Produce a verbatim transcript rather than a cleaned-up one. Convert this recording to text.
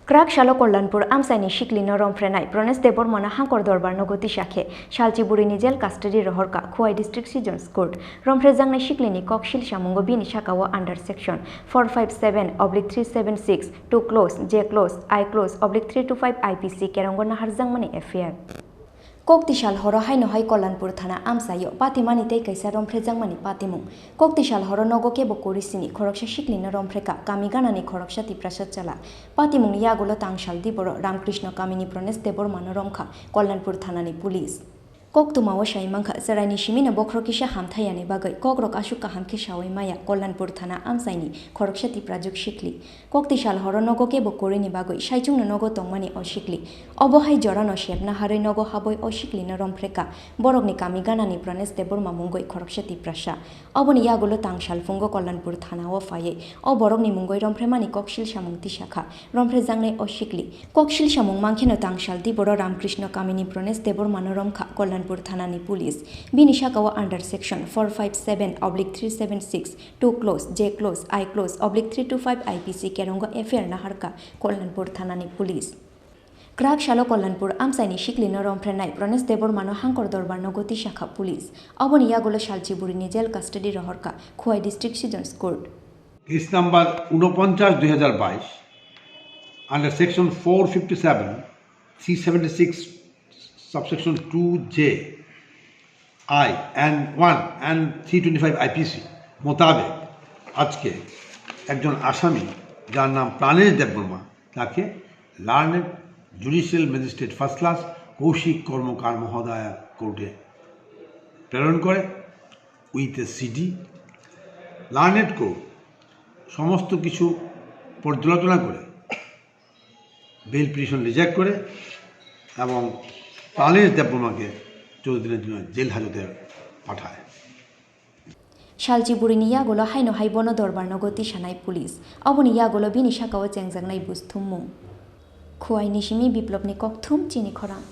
Kwrak salo Kollanpur amchaini siklino romphrenai Pranesh Debbarmano Hangkor Dorbar nogo tisa khe salchi burini jail custody rohorkha Khowai District Sessions Court. Romphrejaknai siklini kok silsamungo bini sakao under section four five seven oblique three seven six, two clause, J clause, I clause oblique three two five I P C kerongo naharjakmani F I R. Kokti sal horo haino hai Kollanpur thana amchaio patimani tei kaisa romphrejakmani patimung. Kokti sal horo nogo kebo kori sini khoroksa siklino romphreka kami ganani khoroksa Tiprasa chwla. Patimungni yagulo tangsal diboro Ramkrishna kamini Pranesh Debbarmano romkha Kollanpur thanani police. Koktwmao sai mankha, chwraini simino bokhorok kisa hamthaiyani bagwi kokrok aswk kaham khe saui maya Kollanpur thana amchaini khoroksa Tiprajwk sikli. Kokti sal horo nogo kebo korini bagwi saichungno nogo tongmani o sikli. Obo hai jorano sepna harwi nogo habwi o siklino romphrekha borokni kami ganani Pranesh Debbarma mungwi khoroksa Tiprasa. Oboni yagulo tangsal phungo Kollanpur thanao phaiwi o borokni mungwi romphremani koksil samung tisakha romphrejaknai o sikli. Koksil samung mankheno tangsal diboro Ramkrishna kamini Pranesh Debbarmano romkha Kollanpur thanani police. Bini sakao under section four five seven oblique three seven six, two clause, J clause, I clause oblique three two five I P C kerongo F I R naharkha Kollanpur thanani police. Kwrak salo Kollanpur amchaini siklino romphrenai Pranesh Debbarmano Hangkor Dorbar nogo tisakha police. Oboni yagulo salchi burini jail custody rohorkha Khowai District Sessions Court. Case number ঊনপঞ্চাশ দুই হাজার বাইশ, under section four fifty seven, three seventy six, subsection two J, I and one and three twenty five I P C মোতাবেক আজকে একজন আসামি, যার নাম প্রাণেশ দেববর্মা, তাকে learned judicial magistrate first class Kaushik Karmakar মহোদয়ার কোর্টে প্রেরণ করে with a CD. Learned court সমস্ত কিছু পর্যালোচনা করে বেইল পিটিশন রিজেক্ট করে এবং প্রাণেশ দেববর্মাকে চৌদ্দ দিনের জন্য জেল হাজতে পাঠায়। Salchi burini yagulo haino hai bono dorbar nogo tisanai police. Oboni yagulo bini sakao chengjaknai buj thummung. Khowai ni simi Biplobni kokthum chini khorang.